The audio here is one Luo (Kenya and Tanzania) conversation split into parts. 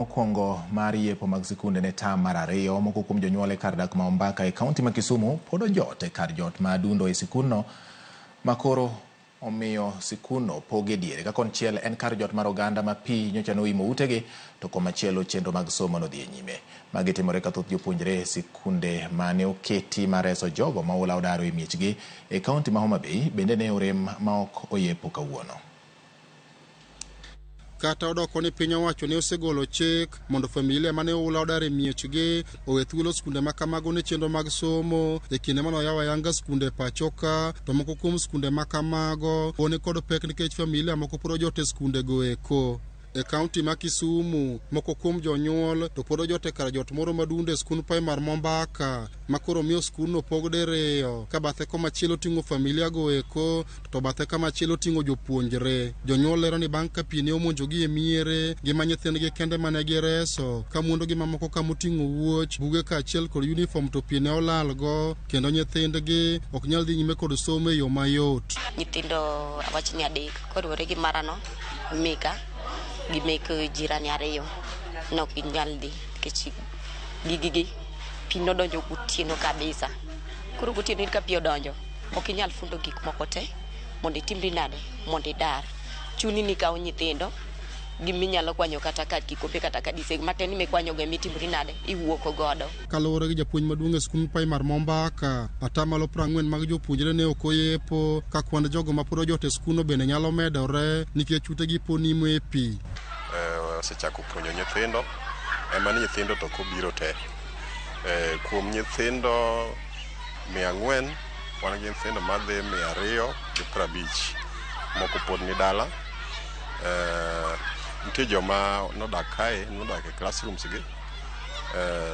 Mokwongo mar yepo mag sikunde ne tam mar ariyo, moko kuom jonyuol e kar dak ma Ombaka e kaunti ma Kisumu pod ojot e kar jot ma Adundo e sikundno ma koro omiyo sikundno pog e diere. Ka konchiel en kar jot mar oganda ma pi nyocha noimo utegi to komachielo chenro mag somo nodhi e nyime. Magi timore ka thoth jopuonjre e sikunde mane oketi mar reso jogo ma oula odaro e miechgi e kaunti ma Homa Bay bende ne orem ma ok oyepo kawuono. Kata odoko ni piny owacho ne osegolo chik mondo familia mane oula odar e miechgi owe thuolo skunde ma kamago ne chenro mag somo e kinde mane oyaw ayanga skunde e pacho ka, to moko kuom skunde ma kamago pod ni kod pek nikech familia moko pod ojot e skunde go eko. E kaunti ma Kisumu, moko kuom jonyuol to pod ojot e kar jot moro madundo e skund primar Mombaka ma koro miyo skundno pog diriyo ka bathe komachielo oting'o familia go eko to bathe kamachielo oting'o jopuonjre. Jonyuol lero ni bang' ka pi ne omonjogi e miere, ngima nyithindgi kende mane gireso, ka mwandugi mamoko ka moting'o wuoch, buge kaachiel kod uniform to pi ne olalgo, kendo nyithindgi ok nyal dhi nyime kod somo e yo mayot. Nyithindo awach ni adek koriwore gi marano meka gi mek jirani ariyo ne ok ginyal dhi nikech gigigi pi nodonjo gotieno kabisa. Koro gotieno ka pi odonjo ok inyal fundo gik moko te mondo itimri nade mondo idar. Chuni ni ikawo nyithindo gi minyalo kwanyo kata ka kikombe kata ka dise matin mikwanyogo emitimri nade iwuok godo. Kaluwore gi japuonj maduong' e skund primar Mombaka, atamalo 40 mag jopuonjre ne ok oyepo ka kwand jogo ma pod ojot e skundno bende nyalo medore nikech utegi pod nimo e pi. Osechako puonjo nyithindo ema ni nyithindo to ok obiro te. Kuom nyithindo 400 wan gi nyithindo madhi 250, moko pod ni dala. Nitie joma nodak kae, nodak e classrooms gi,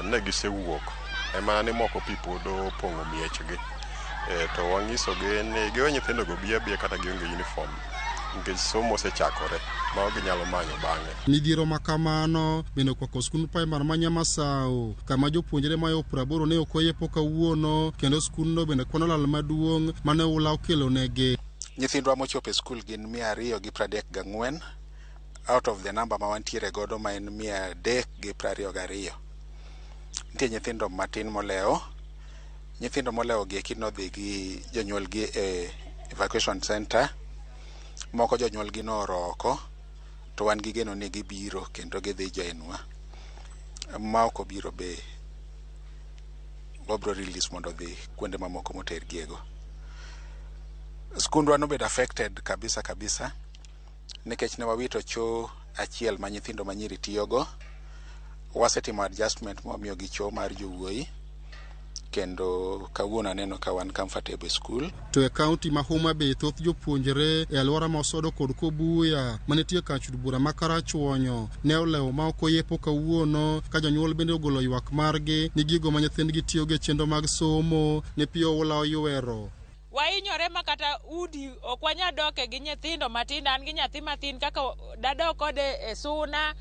ne gisewuok ema ni moko pi pod opong'o miechgi. To wang'isogi ni giwe nyithindo go bi abiya kata gionge uniform nikech somo osechakore ma ginyalo manyo bang'e. Midhiero ma kamano bende okwako skund primar ma Nyamasao kama jopuonjre mayo 80 ne ok oyepo kawuono kendo skundno bende kwano lal maduong' mane oula okelonegi. Nyithindwa mochopo e skul gin 234 out of the number ma wantiere godo ma en 322. Nitie nyithindo matin molewo. Nyithindo molewo gi eki nodhi gi jonyuolgi e evacuation center. Moko jonyuolgi nooro oko to wan gi geno ni gibiro kendo gidhi join wa. Ma ok obiro be wabro release mondo odhi kuonde mamoko motergiego. Skundwa nobedo affected kabisa kabisa nikech ne wawito choo achiel ma nyithindo manyiri tiyogo. Wasetimo adjustment mwamiyogi choo mar jowuoyi kendo kawuono aneno ka wan comfortable e skul. To e kaunti ma Homa Bay thoth jopuonjre e alwora ma Osodo kod Kobuya manitie kar chud bura ma Karachuonyo ne olewo ma ok oyepo kawuono ka jonyuol bende ogolo ywak margi ni gigo ma nyithindgi tiyogo e chenro mag somo ne pi oula oywero. Wahinyore ma kata udi ok wanyal doke gi nyithindo matindo. An gi nyathi matin kaka dadok kode e suna,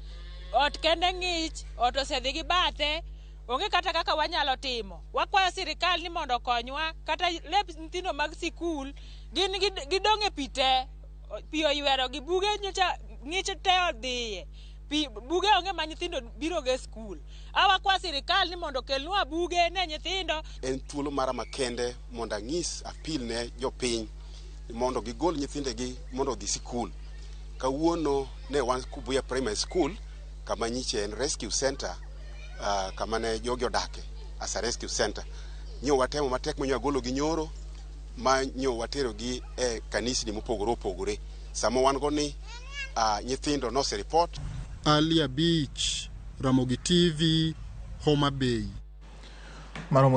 ot kende ng'ich, ot osedhi gi bathe, onge kata kaka wanyalo timo. Wakwayo sirikal ni mondo okonywa, kata lep nyithindo mag sikul gin gidong' e pi te, pi oywero gi buge nyocha ng'ich te odhiye. Pi buge onge ma nyithindo biro go e skul. A wakwa sirikal ni mondo okelnwa buge ne nyithindo. En thuolo mara makende mondo ang'is appeal ne jopiny mondo gigol nyithindegi mondo odhi sikul. Kawuono ne wan Kubuya Primary School kama nyiche en rescue center, kama ne jogi odake as a rescue center. Nyo watemo matek manyo agologi nyoro ma nyo waterogi e kanisni mopogore opogore. Sama wan go ni nyithindo nose report. Ali Abich, Ramogi TV, Homa Bay. Maromo.